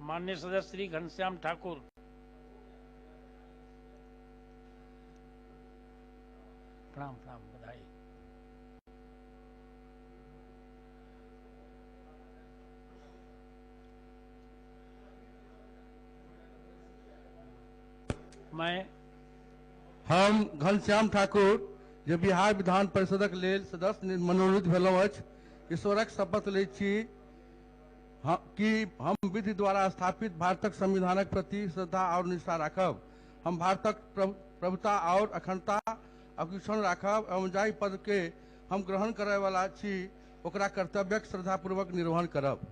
माननीय सदस्य श्री घनश्याम ठाकुर। प्रणाम प्रणाम, बधाई। मैं हम घनश्याम ठाकुर जे बिहार विधान परिषदक लेल सदस्य मनोनीत भेलहुँ अछि, ईश्वरक शपथ लैत छी कि हम विधि द्वारा स्थापित भारतक संविधानक प्रति श्रद्धा और निष्ठा राखब। हम भारतक प्रभुता और अखंडता अक्षुण्ण राखब एवं जाहि पद के हम ग्रहण करय वाला छी ओकरा कर्तव्यक श्रद्धापूर्वक निर्वहन करब।